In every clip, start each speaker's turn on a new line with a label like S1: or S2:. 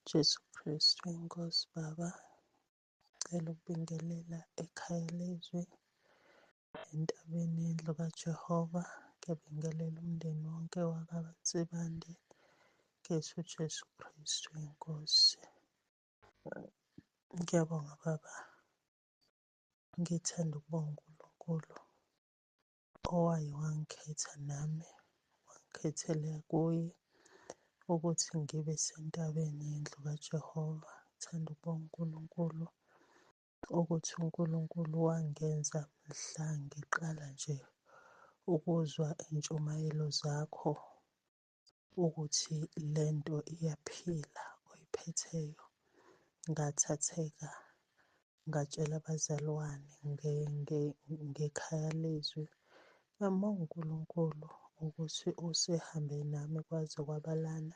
S1: Jesu Kristu inkosi Baba, ngicela ukubingelela ekhaya lezwi entabeni yendlu kaJehova. Ngiyabingelela umndeni wonke wakwaNsibande ngethi uJesu Kristu inkosi. Ngiyabonga Baba, ngithanda ukubonga uNkulunkulu owaye wangikhetha nami, wangikhethela kuye ukuthi ngibe sentabeni yendlu kaJehova. Ngithanda ukubonga uNkulunkulu ukuthi uNkulunkulu wangenza mhla ngiqala nje ukuzwa iy'ntshumayelo zakho ukuthi lento iyaphila oyiphetheyo. Ngathatheka ngatshela abazalwane ngekhaya lezwi. Ngiyambonga uNkulunkulu ukuthi usehambe nami kwaze kwabalana.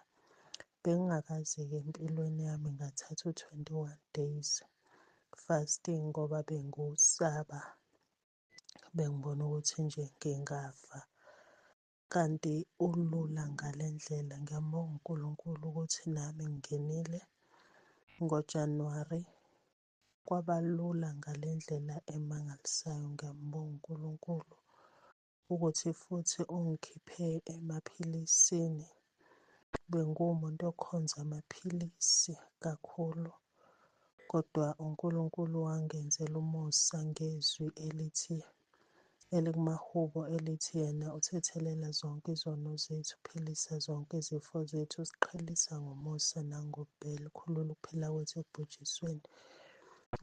S1: Bengingakaze-ke empilweni yami ngathatha u-21 days fasting ngoba bengiwusaba. Bengibona ukuthi nje ngingafa. Kanti ulula ngale ndlela. Ngiyambonga uNkulunkulu ukuthi nami ngingenile ngoJanuwari kwaba lula ngale ndlela emangalisayo. Ngiyambonga uNkulunkulu ukuthi futhi ungikhiphe emaphilisini. Benguwumuntu okhonza amaphilisi kakhulu, kodwa uNkulunkulu wangenzela umusa ngezwi elithi elikumahubo elithi yena uthethelela zonke izono zethu, uphilisa zonke izifo zethu, usiqhelisa ngomusa nangobubele, ukhulula ukuphila kwethu ekubhujisweni.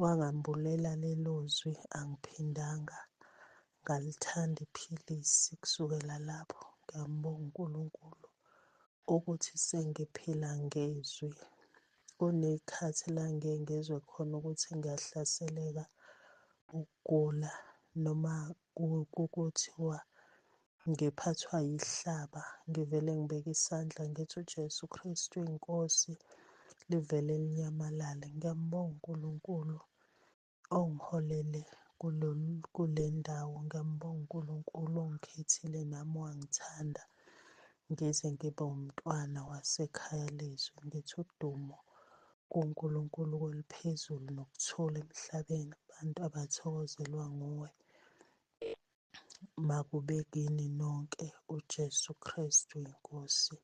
S1: Wangambulela lelo zwi, angiphindanga ngalithanda iphilisi kusukela lapho. Ngiyambonga uNkulunkulu ukuthi sengiphila ngezwi. Kuney'khathi la ngiye ngizwe khona ukuthi ngiyahlaseleka ukugula noma kuthiwa ngiphathwa yihlaba, ngivele ngibeke isandla ngithi uJesu Kristu inkosi, livele linyamalale. Ngiyambonga uNkulunkulu ongiholele kule ndawo. Ngiyambonga uNkulunkulu ongikhethile nami wangithanda ngize ngibe umntwana wasekhaya lezwi. Ngithi udumo kuNkulunkulu kweliphezulu nokuthula emhlabeni kubantu abathokozelwa nguwe. Makube kini nonke uJesu Kristu inkosi.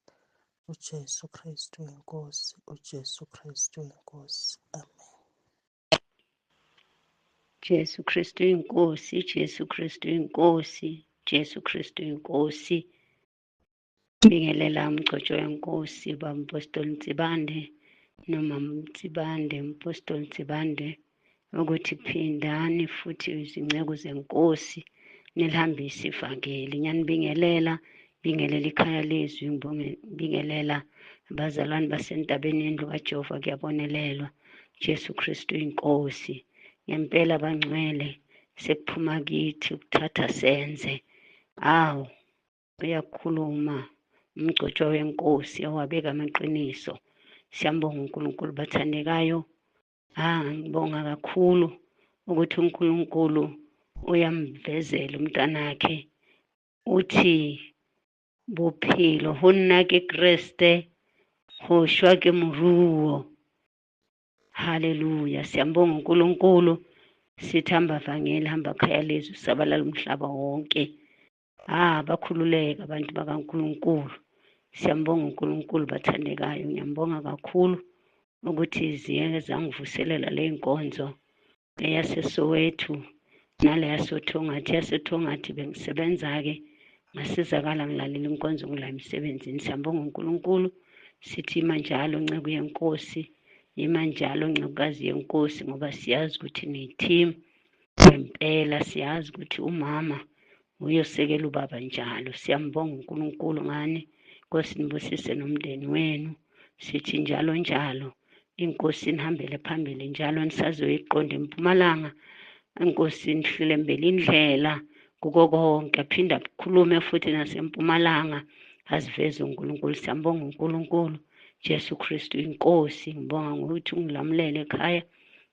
S1: uJesu Kristu inkosi. uJesu Kristu inkosi. Amen.
S2: Jesu Kristu inkosi, Jesu Kristu inkosi, Jesu Kristu inkosi. Bingelela umgcotshwa wenkosi baba Mpostoli Nsibande nomama Nsibande, Mpostoli Nsibande, ukuthi phindani futhi izinceku zenkosi nilihambise ivangeli. Ngiyanibingelela, bingelela ikhaya lezwi, ngibingelela abazalwane basentabeni yendlu kaJehova, kuyabonelelwa. Jesu Kristu inkosi. Ngempela bangcwele sekuphuma kithi ukuthatha senze. Awu uyakhuluma umgcotshwa wenkosi owabeka amaqiniso. Siyambonga uNkulunkulu bathandekayo. Ah, ngibonga kakhulu ukuthi uNkulunkulu uyamvezela umntanakhe. Uthi bophelo ho nna ke Kreste, ho shwa ke moruo. Haleluya, siyambonga uNkulunkulu. Sithi hamba vangeli, hamba khaya lezwi, sabalala umhlaba wonke. Ah, bakhululeka abantu bakaNkulunkulu. Siyambonga uNkulunkulu bathandekayo. Ngiyambonga kakhulu ukuthi ziye zangivuselela le nkonzo eyaseSoweto nale yasoThongathi. YaseThongathi bengisebenza-ke ngasizakala ngilalela inkonzo ngila emsebenzini. Siyambonga uNkulunkulu. Sithi ima njalo nceku yenkosi, ima njalo ncekukazi yenkosi, ngoba siyazi ukuthi niyi-team ngempela. Siyazi ukuthi umama uyosekela ubaba njalo. Siyambonga uNkulunkulu ngani. Nkosi nibusise nomndeni wenu. Sithi njalo njalo inkosi inihambele phambili njalo, nisazoyiqonda impumalanga. Inkosi nihlelembele indlela kuko konke, aphinde akhulume futhi nasempumalanga aziveze uNkulunkulu. Siyambonga uNkulunkulu Jesu Kristu inkosi. Ngibonga ngokuthi ungilamulele ekhaya,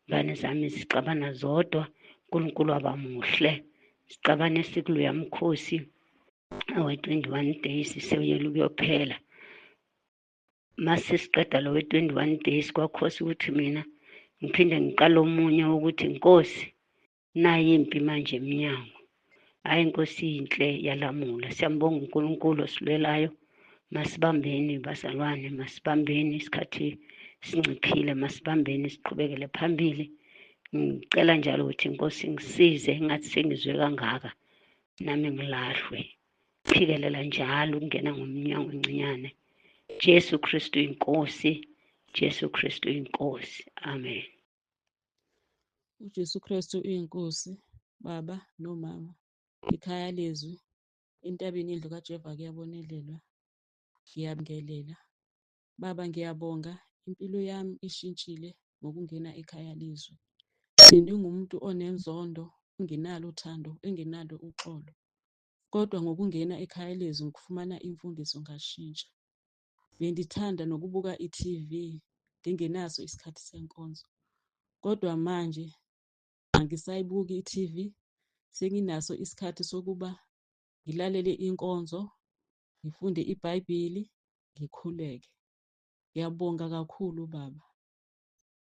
S2: ingane zami zixabana zodwa. uNkulunkulu abamuhle, sixabane sikuloya mkhosi owe-21 days sewuyela ukuyophela. Mase siqeda lo we-21 days, kwakhosa ukuthi mina ngiphinde ngiqale omunye wokuthi Nkosi, nayi impi manje emnyango. Hhayi, Inkosi inhle yalamula. Siyambonga uNkulunkulu osilwelayo. Masibambeni bazalwane, masibambeni, isikhathi sinciphile, masibambeni siqhubekele phambili. Ngicela njalo ukuthi Inkosi ngisize, ngathi sengizwe kangaka nami ngilahlwe. Phikelela njalo ukungena ngomnyango oncinyane. Jesu Kristu inkosi, Jesu Kristu inkosi. Amen.
S3: UJesu Kristu uyinkosi, baba nomama. Ikhaya lezwi, entabeni yendlu kaJehova kuyabonelelwa. Ngiyabingelela. Baba, ngiyabonga, impilo yami ishintshile ngokungena ekhaya lezwi. Bengingumuntu onenzondo, engenalo uthando, engenalo uxolo. Kodwa ngokungena ekhaya lezwi ngokufumana imfundiso ngashintsha. Bengithanda nokubuka i-TV ngingenaso isikhathi senkonzo. Kodwa manje angisayibuki i-TV, senginaso isikhathi sokuba ngilalele inkonzo, ngifunde iBhayibheli, ngikhuleke. Ngiyabonga kakhulu baba.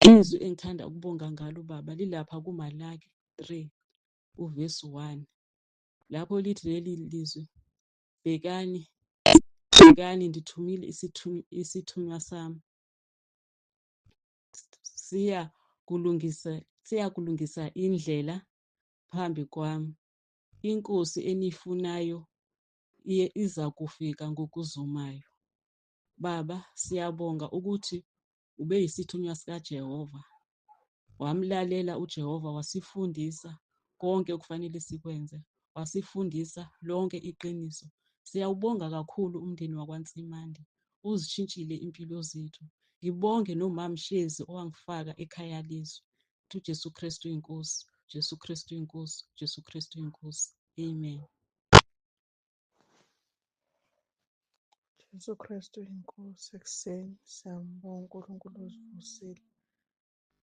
S3: Izwi engithanda ukubonga ngalo baba lilapha kuMalaki 3 uvesi 1 lapho lithi leli lizwi, bhekani, bhekani ndithumile isithunywa sami siya kulungisa indlela phambi kwami. Inkosi eniyifunayo iza kufika ngokuzumayo. Baba, siyabonga ukuthi ube yisithunywa sikaJehova. Wamlalela uJehova, wasifundisa konke okufanele sikwenze, wasifundisa lonke iqiniso. Siyawubonga kakhulu umndeni wakwaNtsimande, uzishintshile impilo zethu. Ngibonge noMam Shezi owangifaka ekhaya lezwi. UJesu Kristu inkosi, Jesu Kristu inkosi, Jesu Kristu inkosi. Amen.
S1: Jesu Kristu inkosi, ekuseni siyambonga uNkulunkulu osivusile.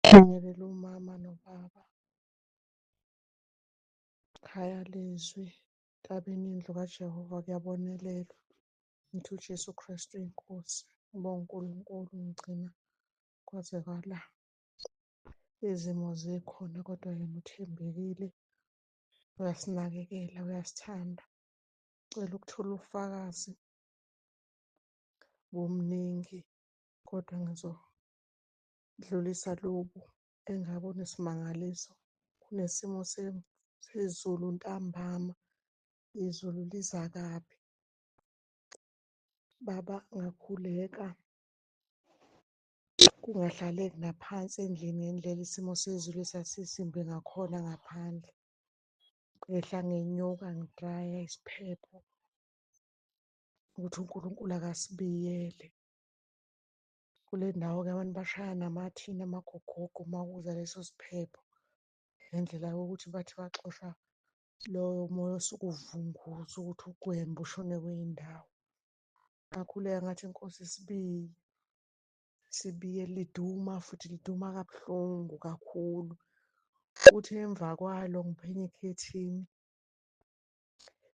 S1: Bingelela umama nobaba. Khaya lezwi, ntabeni indlu kaJehova kuyabonelelwa. Ngithi uJesu Kristu inkosi. Ngibonga uNkulunkulu ungigcina kwaze kwala. Izimo zikhona kodwa yena uthembekile, uyasinakekela, uyasithanda. Cela ukuthola ubufakazi bumningi kodwa ngizodlulisa lobu engabona isimangaliso. Kunesimo sezulu ntambama, izulu liza kabi. Baba, ngakhuleka kungahlaleki naphansi endlini ngendlela isimo sezulu esasisimbi ngakhona ngaphandle. Ngehla ngenyuka ngidraya isiphepho ukuthi uNkulunkulu akasibiyele. Kule ndawo-ke abantu bashaya namathini amagogogo uma kuza leso siphepho, ngendlela yokuthi bathi baxosha loyo moya osuke uvunguza ukuthi ugwembe ushone kwenye indawo. Ngakhuleka ngathi Nkosi sibiye, sibiye liduma futhi liduma kabuhlungu kakhulu. Kuthi emva kwalo ngiphenye ikhethini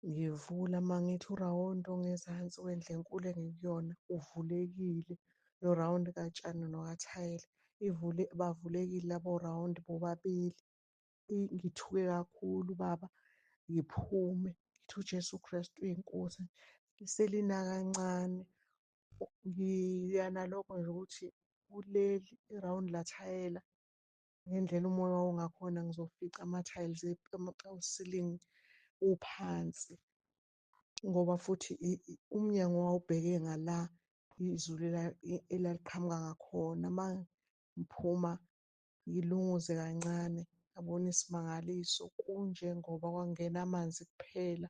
S1: ngivula uma ngithi urawondi ongezansi wendlu enkulu engikuyona uvulekile, norawundi katshani nokathayela ivule bavulekile labo rawundi bobabili. Ngithuke kakhulu baba, ngiphume ngithi uJesu Kristu uyinkosi. Selina kancane, ngiya nalokho nje ukuthi kuleli irawundi lathayela ngendlela umoya wawungakhona ngizofica ama-tiles usilingi uphansi ngoba futhi umnyango wawubheke ngala izulu elaliqhamuka ngakhona. Uma ngiphuma ngilunguze kancane ngabona isimangaliso kunjengoba kwakungena amanzi kuphela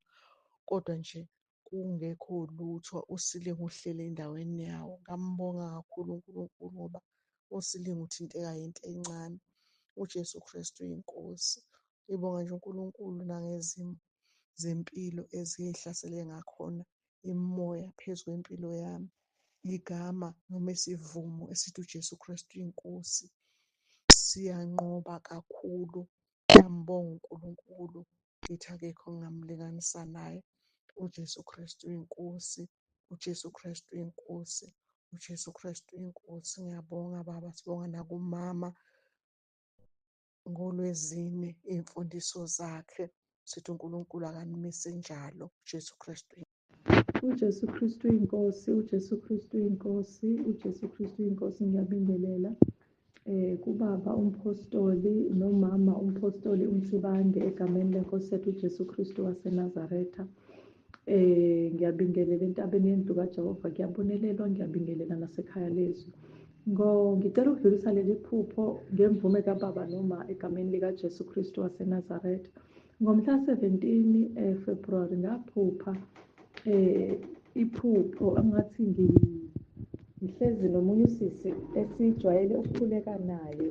S1: kodwa nje kungekho lutho usilingi uhleli endaweni yawo. Ngambonga kakhulu uNkulunkulu ngoba usilingi uthinteka yinto encane. UJesu Kristu uyinkosi. Ngibonga nje uNkulunkulu nangezimo zempilo ezihlasele ngakhona imimoya phezu kwempilo yami. Igama noma isivumo esithi uJesu Kristu uyinkosi siyanqoba kakhulu. Ngiyambonga uNkulunkulu, ngithi akekho engingamlinganisa naye. UJesu Kristu uyinkosi, uJesu Kristu uyinkosi. UJesu Kristu inkosi. Ngiyabonga baba, sibonga nakumama ngolwezine iy'mfundiso zakhe. Sithi uNkulunkulu akanimise njalo. UJesu Kristu.
S4: UJesu Kristu inkosi, uJesu Kristu inkosi, uJesu Kristu inkosi. Ngiyabingelela kubaba umpostoli nomama umpostoli uMsibande egameni lenkosi yethu uJesu Kristu waseNazaretha. Ngiyabingelela entabeni yendlu kaJehova, kuyabonelelwa, ngiyabingelela nasekhaya lezwi. Ngicela ukudlulisa leli phupho ngemvume kababa noma egameni likaJesu Kristu waseNazaretha. Ngomhla 17 February ngaphupha iphupho engathi ngihlezi nomunye usisi esijwayele ukukhuleka naye.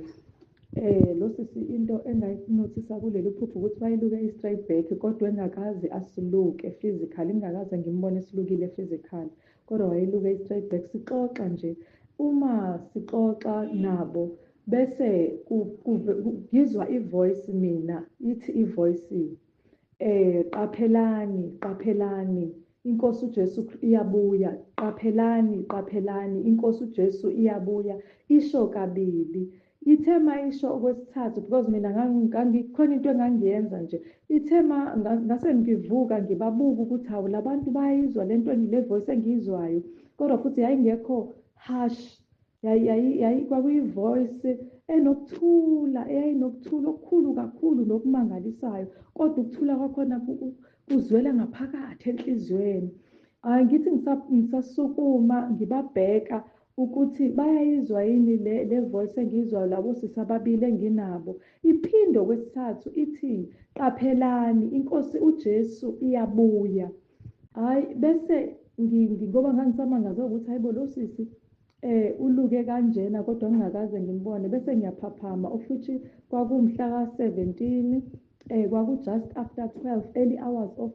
S4: Lo sisi, into engayinothisa kuleli phupho ukuthi wayeluke i-straight back, kodwa engakaze asiluke physically, ngingakaze ngimbone esilukile physically, kodwa wayeluke i-straight back. Sixoxa nje, uma sixoxa nabo bese ngizwa i-voice mina, ithi i-voice, "Qaphelani, qaphelani, inkosi uJesu iyabuya, qaphelani, qaphelani, inkosi uJesu iyabuya." Isho kabili. Ithe mayisho okwesithathu, because mina ngangikhona into engangiyenza nje, ithe ma ngase ngivuka ngibabuka ukuthi hawu, labantu bayayizwa lento, le voice engiyizwayo, kodwa futhi yayingekho harsh, kwakuyi-voice enokuthula, eyayinokuthula okukhulu kakhulu nokumangalisayo, kodwa ukuthula kwakhona kuzwela ngaphakathi enhliziyweni. Hhayi, ngithi ngisasukuma ngibabheka ukuthi bayayizwa yini le voice engiyizwayo, labo sisi ababili enginabo, iphinde okwesithathu ithi, "Qaphelani, inkosi uJesu iyabuya." Hhayi, bese ngoba ngangisamangazwe ukuthi hayibo, lo sisi uluke kanjena kodwa ngingakaze ngimbone, bese ngiyaphaphama, of which kwakumhla ka-17, kwaku just after 12, early hours of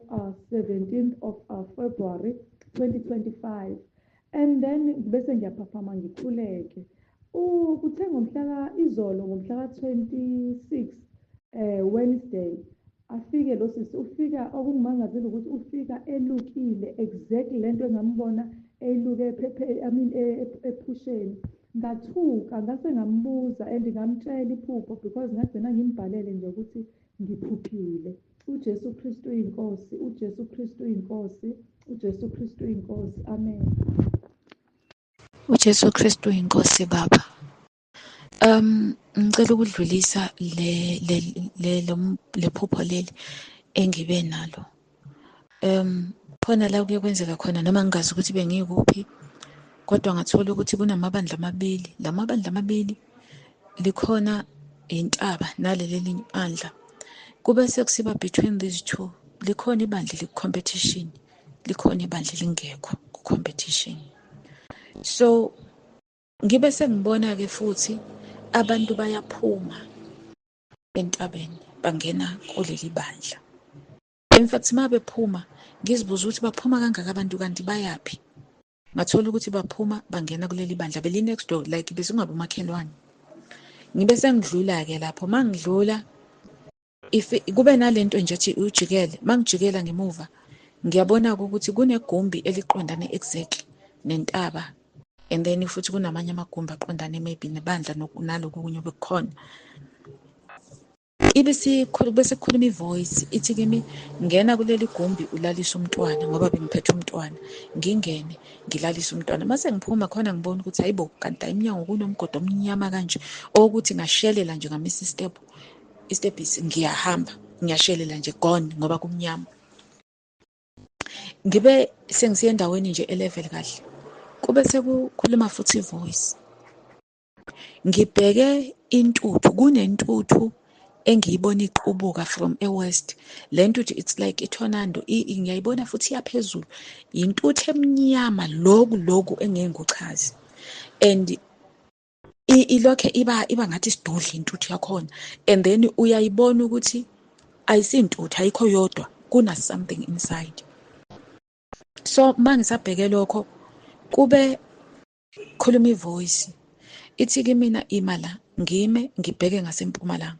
S4: 17th of February 2025, and then bese ngiyaphaphama ngikhuleke. Kuthe ngomhla izolo, ngomhla ka-26, Wednesday, afike lo sisi. Ufika, okungimangazile ukuthi ufika elukile exactly lento engambona eyiluke, I mean, ephusheni. Ngathuka, ngase ngambuza and ngamtshela iphupho, because ngagcina ngimbhalele nje ukuthi ngiphuphile. UJesu Kristu uyinkosi, uJesu Kristu uyinkosi, uJesu Kristu uyinkosi. Amen.
S5: UJesu Kristu inkosi, baba. Ngicela ukudlulisa le phupho leli engibe nalo. Khona la kuye kwenzeka khona, noma ngingazi ukuthi bengikuphi, kodwa ngathola ukuthi kunamabandla amabili. La mabandla amabili likhona intaba naleli elinye ibandla. Kube sekusiba between these two, likhona ibandla eliku-competition, likhona ibandla elingekho ku-competition. So ngibe sengibona-ke futhi abantu bayaphuma entabeni bangena kuleli bandla. In fact, uma bephuma ngizibuza ukuthi baphuma kangaka abantu kanti bayaphi? Ngathola ukuthi baphuma bangena kuleli bandla beli next door, like besingabe umakhelwane. Ngibe sengidlula-ke lapho, uma ngidlula if kube nalento nje ethi ujikele, uma ngijikela ngemuva ngiyabona-ke ukuthi kunegumbi eliqondane exactly nentaba, and then futhi kunamanye amagumbi aqondane maybe nebandla naloku okunye obekukhona. Bese kukhuluma i-voice ithi kimi, "Ngena kuleli gumbi ulalise umntwana," ngoba bengiphethe umntwana. Ngingene ngilalise umntwana, mase ngiphuma khona ngibona ukuthi hayibo, kanti la emnyango kunomgodi omnyama kanje, owokuthi ngashelela nje ngamisa istep, istebhisi, ngiyahamba ngiyashelela nje, gone, ngoba kumnyama. Ngibe sengisiya endaweni nje e-level kahle, kube sekukhuluma futhi i-voice. Ngibheke intuthu, kunentuthu engiyibona iqubuka from e-west. Le ntuthu, it's like i-tornado, ngiyayibona futhi iyaphezulu, intuthu emnyama, loku engeke ngikuchaze, and ilokhe iba ngathi isidudla intuthu yakhona, and then uyayibona ukuthi ayisintuthu, ayikho yodwa, kuna something inside. So mangisabheke lokho, kube khuluma i-voice ithi kimina, "Ima la." Ngime ngibheke ngasempumalanga,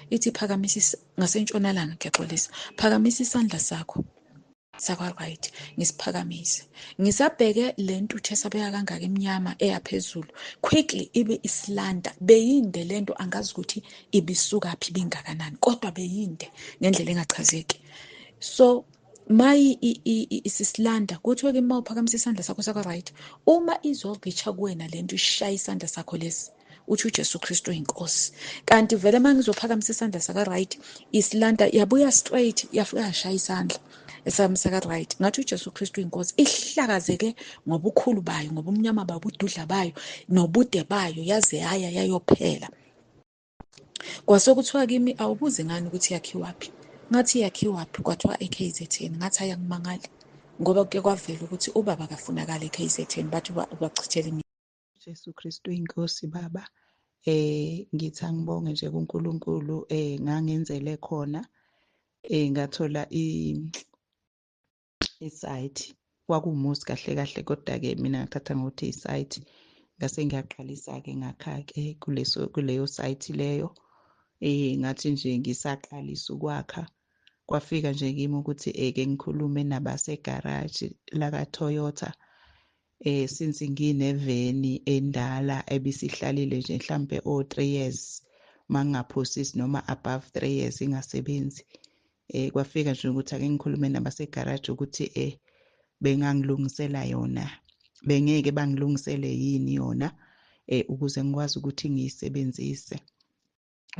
S5: ithi, "Phakamisa," ngasentshonalanga, ngiyaxolisa, "Phakamisa isandla sakho." Sakwa-right ngisiphakamise, ngisabheke le ntuthu esabeka kangaka emnyama eyaphezulu, quickly ibe isilanda. Beyinde lento, angazi ukuthi ibisukaphi, ibingakanani, kodwa beyinde ngendlela engachazeki. So mayi isisilanda, kuthiwe-ke uma uphakamisa isandla sakho sakwa-right, uma izogqitsha kuwena lento ishaya isandla sakho lesi, uthi uJesu Kristu uyinkosi. Kanti vele uma ngizophakamisa isandla saka-right, isilanda yabuya straight, yafika yashaya isandla esami saka-right, ngathi uJesu Kristu uyinkosi. Ihlakazeke ngobukhulu bayo, ngobumnyama bayo, ubududla bayo nobude bayo, yaze yaya yayophela. Kwase kuthiwa kimi, awubuze ngani ukuthi yakhiwaphi? Ngathi yakhiwaphi? Kwathiwa e-KZN. Ngathi ayangimangali, ngoba kuke kwavela ukuthi ubaba akafunakali e-KZN, bathi ubachithela.
S6: Jesu Kristu inkosi baba. Ngithi angibonge nje kuNkulunkulu ngangenzele khona, ngathola isite, kwakuwumuzi kahle kahle, kodwa-ke mina ngathatha ngokuthi isite. Ngase ngiyaqalisa-ke ngakha-ke kuleso kuleyo site leyo. Ngathi nje ngisaqalisa ukwakha, kwafika nje kimi ukuthi eke ngikhulume nabasegaraji laka-Toyota, since ngineveni endala ebisihlalile nje mhlambe o 3 years mangingaphosisi, noma above 3 years ingasebenzi. Kwafika nje ukuthi ake ngikhulume nabasegaraji ukuthi bengangilungisela yona, bengeke bangilungisele yini yona, ukuze ngikwazi ukuthi ngiyisebenzise.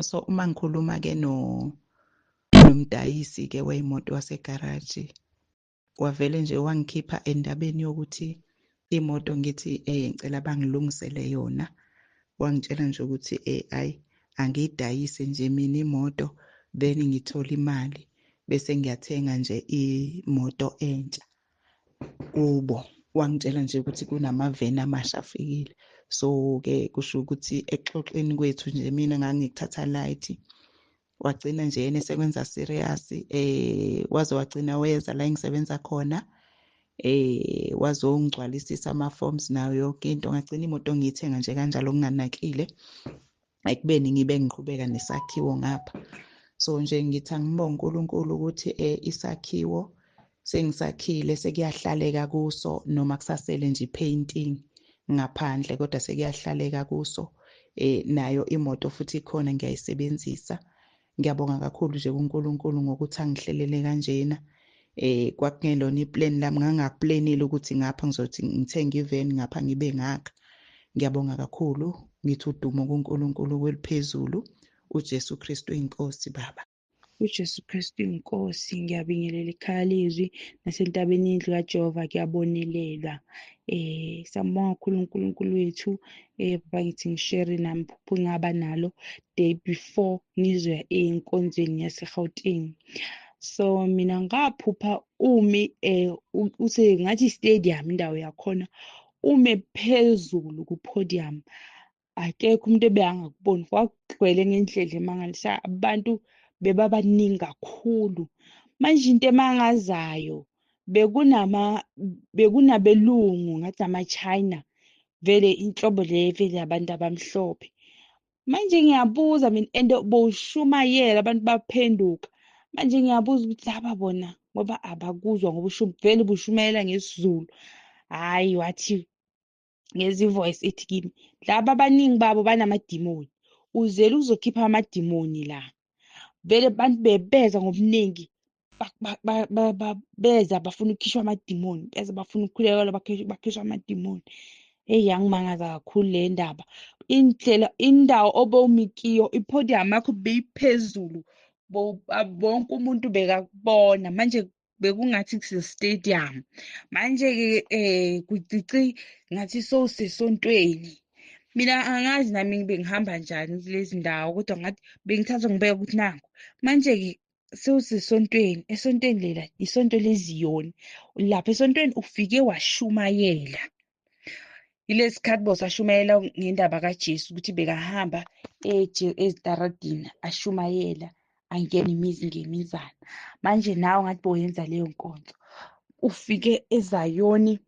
S6: So uma ngikhuluma ke no nomdayisi ke weyimoto wasegaraji, wavele nje wangikhipha endabeni yokuthi imoto ngithi ngicela bangilungisele yona. Wangitshela nje ukuthi ayi, angiyidayise nje mina imoto, then ngithola imali bese ngiyathenga nje imoto entsha kubo. Wangitshela nje ukuthi kunamaveni amasha afikile. So ke kusho ukuthi exoxeni kwethu nje mina ngangikuthatha light, wagcina nje yena esekwenza serious, waze wagcina weza la engisebenza khona, wazongigcwalisisa ama-forms nayo yonke into. Ngagcina imoto ngiyithenga nje kanjalo nginganakile, ekubeni ngibe ngiqhubeka nesakhiwo ngapha. So nje ngithi angibonge uNkulunkulu ukuthi isakhiwo sengisakhile, sekuyahlaleka kuso, noma kusasele nje painting ngaphandle, kodwa sekuyahlaleka kuso. Nayo imoto futhi ikhona, ngiyayisebenzisa. Ngiyabonga kakhulu nje kuNkulunkulu ngokuthi angihlelele kanjena. Kwakungelona iplan lami, ngangakuplanile ukuthi ngapha ngizothi ngithenge iveni, ngapha ngibe ngakha. Ngiyabonga kakhulu, ngithi udumo kuNkulunkulu kweliphezulu, uJesu Kristu inkosi baba.
S7: UJesu Kristu inkosi. Ngiyabingelela ikhaya lezwi nasentabeni yendlu kaJehova kuyabonelelwa. Siyambonga kakhulu uNkulunkulu wethu. Baba, ngithi ngishare nami phupho ngaba nalo day before ngizoya enkonzweni yaseGauteng. So mina ngaphupha umi use ngathi stadium indawo yakhona, ume phezulu ku-podium, akekho umuntu ebengakuboni, kwakugcwele ngendlela emangalisa, abantu bebabaningi kakhulu. Manje into emangazayo, bekunabelungu ngathi ama-China, vele inhlobo le vele abantu abamhlophe. Manje ngiyabuza mina, and bowushumayela abantu baphenduka. Manje ngiyabuza ukuthi laba bona ngoba abakuzwa, ngoba vele ubushumayela ngesiZulu. Hhayi, wathi ngezi voice ethi kimi, laba abaningi babo banamadimoni, uzele uzokhipha amadimoni la. Vele abantu bebeza ngobuningi, beza bafuna ukukhishwa amadimoni, beza bafuna ukukhulekelwa, bakhishwa amadimoni. Eyi, yangimangaza kakhulu le ndaba. Indlela indawo obowumi kiyo, ipodium yakho beyiphezulu, bonke umuntu bekakubona. Manje bekungathi kuse-stadium. Manje-ke kucici ngathi sowusesontweni. Mina angazi nami bengihamba njani kulezi ndawo, kodwa ngathi bengithathwa ngibeka ukuthi nangu. Manje-ke sewusesontweni, esontweni lela isonto leZiyoni. Lapha esontweni ufike washumayela. Yilesi sikhathi bosashumayela ngendaba kaJesu ukuthi bekahamba ezitaradini ashumayela, angena imizi ngemizana. Manje nawe ngathi boyenza leyo nkonzo. Ufike eZayoni,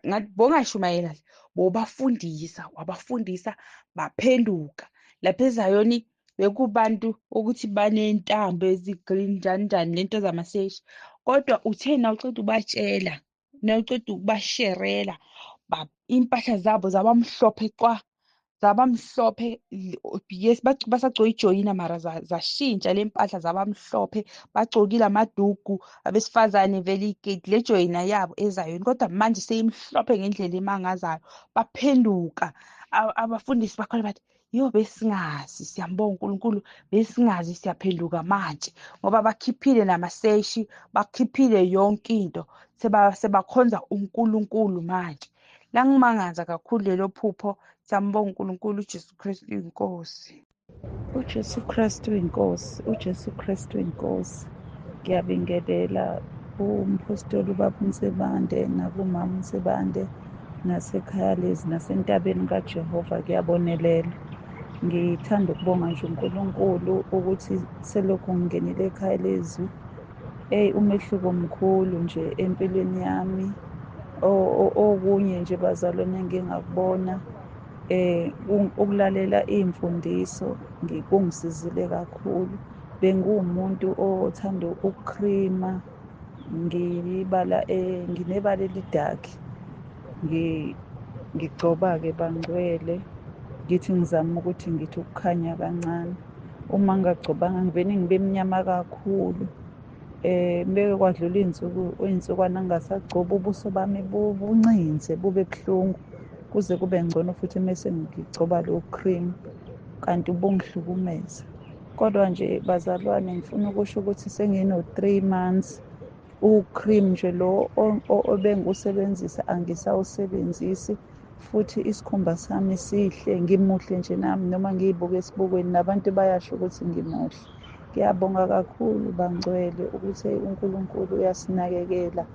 S7: ngathi bongashumayela bobafundisa, wabafundisa baphenduka. Lapha eZayoni Bekubantu ukuthi banentambo ezi-green njani njani lento zamaseshi, kodwa uthe nawuceda ubatshela, nawuceda ukubasherela, iy'mpahla zabo zabamhlophe cwa, zabamhlophe. Yes, basagcoke ijoyina mara zashintsha le mpahla zabamhlophe, bagcokile amaduku abesifazane vele igedi le joyina yabo ezayoni, kodwa manje seyimhlophe ngendlela emangazayo. Baphenduka abafundisi bakhona bathi, yo besingazi, siyambonga uNkulunkulu, besingazi, siyaphenduka manje, ngoba bakhiphile namaseshi, bakhiphile yonke into, sebakhonza uNkulunkulu manje. Langimangaza kakhulu lelo phupho. Siyambonga uNkulunkulu, uJesu Kristu inkosi.
S6: UJesu Kristu inkosi, uJesu Kristu inkosi. Ngiyabingelela umphostoli ubaba uNsibande nakumama uNsibande nasekhaya lezi nasentabeni kaJehova, kuyabonelela. Ngithanda ukubonga nje uNkulunkulu ukuthi selokhu ngingenile ekhaya lezwi, eyi umehluko mkhulu nje empilweni yami. Okunye nje bazalwane engingakubona, ukulalela iy'mfundiso kungisizile kakhulu. Benguwumuntu othanda ukukhrima, ngibala nginebala elidakhi, ngigcoba-ke bangcwele, ngithi ngizama ukuthi ngithi ukukhanya kancane. Uma ngingagcobanga ngivele ngibe mnyama kakhulu. Beke kwadlula iy'nsukwana ngingasagcobi, ubuso bami buncinze bube buhlungu, kuze kube ngcono futhi mese ngigcoba lo cream, kanti ubungihlukumeza. Kodwa nje bazalwane ngifuna ukusho ukuthi sengino-3 months u-cream nje lo obengiwusebenzisa angisawusebenzisi, futhi isikhumba sami sihle, ngimuhle nje nami noma ngiyibuka esibukweni nabantu bayasho ukuthi ngimuhle. Ngiyabonga kakhulu bangcwele ukuthi uNkulunkulu uyasinakekela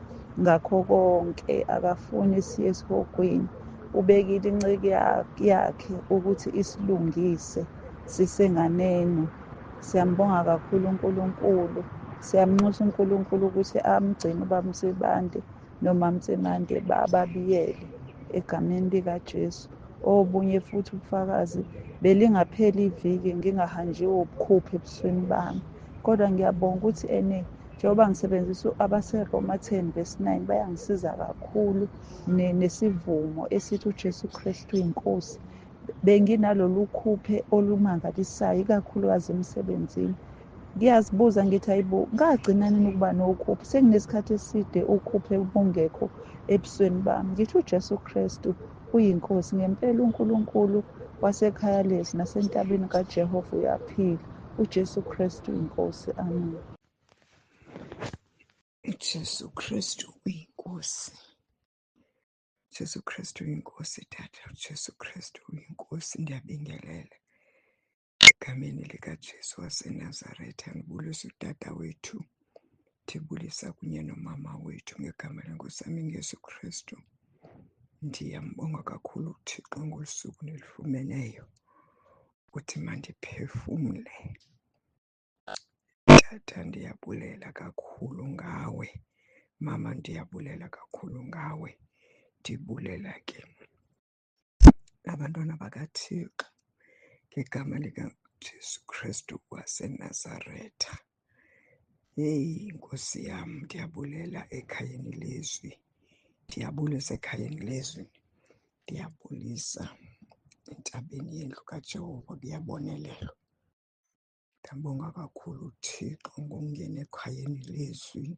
S6: ngakho konke, akafuni siye esihogweni. Ubekile inceku yakhe ukuthi isilungise sisenganeno. Siyambonga kakhulu uNkulunkulu, siyamnxusa uNkulunkulu ukuthi amgcine ubaba Nsibande nomama Nsibande bababiyele egameni likaJesu. Obunye futhi ubufakazi, belingapheli iviki ngingahanjiwe ubukhuphe ebusweni bami, kodwa ngiyabonga ukuthi ene njengoba ngisebenzisa abaseRoma 10 verse 9 bayangisiza kakhulu nesivumo esithi uJesu Kristu inkosi. Benginalolu khuphe olumangalisayo ikakhulukazi emsebenzini. Ngiyazibuza ngithi hayibo, ngagcina nini ukuba nokhuphe? Senginesikhathi eside ukhuphe bungekho ebusweni bami. Ngithi uJesu Kristu uyinkosi ngempela, uNkulunkulu wasekhaya lezi nasentabeni kaJehova uyaphila. uJesu Kristu inkosi. Amen.
S8: uJesu Kristu uyinkosi. Jesu Kristu uyinkosi tata. uJesu Kristu uyinkosi. Ndiyabingelela egameni likaJesu waseNazaretha. Ngibulisa utata wethu, ndibulisa kunye nomama wethu ngegama lenkosi yam ingeYesu Kristu. Ndiyambonga kakhulu uThixo ngolu suku nilifumeneyo ukuthi mandiphefumle. Tata, ndiyabulela kakhulu ngawe. Mama, ndiyabulela kakhulu ngawe. Ndibulela ke nabantwana bakaThixo ngegama likaJesu Kristu waseNazaretha. Heyi Nkosi yam, ndiyabulela ekhayeni lezwi, ndiyabulisa ekhayeni lezwi, ndiyabulisa entabeni yendlu kaJehova, kuyabonelelwa. Ndiyambonga kakhulu uThixo ngokungena ekhayeni lezwi.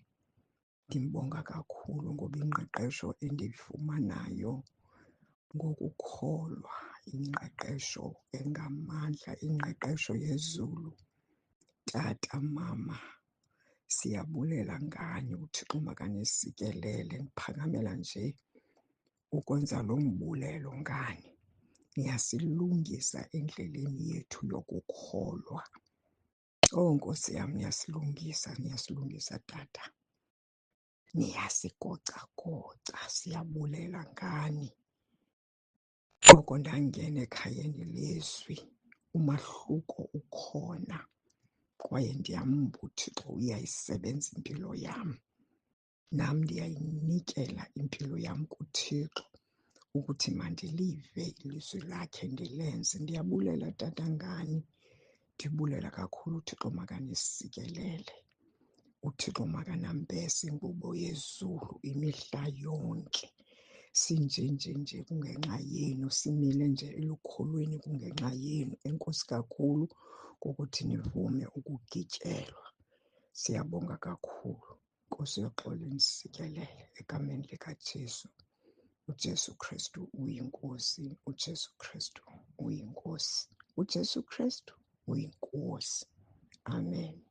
S8: Ndimbonga kakhulu ngoba ingqeqesho endiyifumanayo ngokukholwa, ingqeqesho engamandla, ingqeqesho yezulu. Tata, mama, siyabulela ngani, uThixo makanisikelele. Ndiphakamela nje ukwenza lo mbulelo ngani. Niyasilungisa endleleni yethu yokukholwa. Oh Nkosi yam, niyasilungisa, niyasilungisa tata. Niyasigocagoca, siyabulela ngani. Oko ndangena ekhayeni lezwi, umahluko ukhona kwaye ndiyamva uThixo uyayisebenza impilo yam. Nam ndiyayinikela impilo yam kuThixo ukuthi mandilive ilizwi lakhe ndilenze. Ndiyabulela tata ngani. Ndibulela kakhulu, uThixo makanisikelele. UThixo makanambese ingubo yezulu imihla yonke. Sinjenje nje kungenxa yenu, simile nje elukholweni kungenxa yenu. Enkosi kakhulu ngokuthi nivume ukugityelwa. Siyabonga kakhulu. Nkosi yoxolo inisikelele egameni likaJesu. UJesu Kristu uyinkosi, uJesu Kristu uyinkosi, uJesu Kristu uyinkosi. Amen.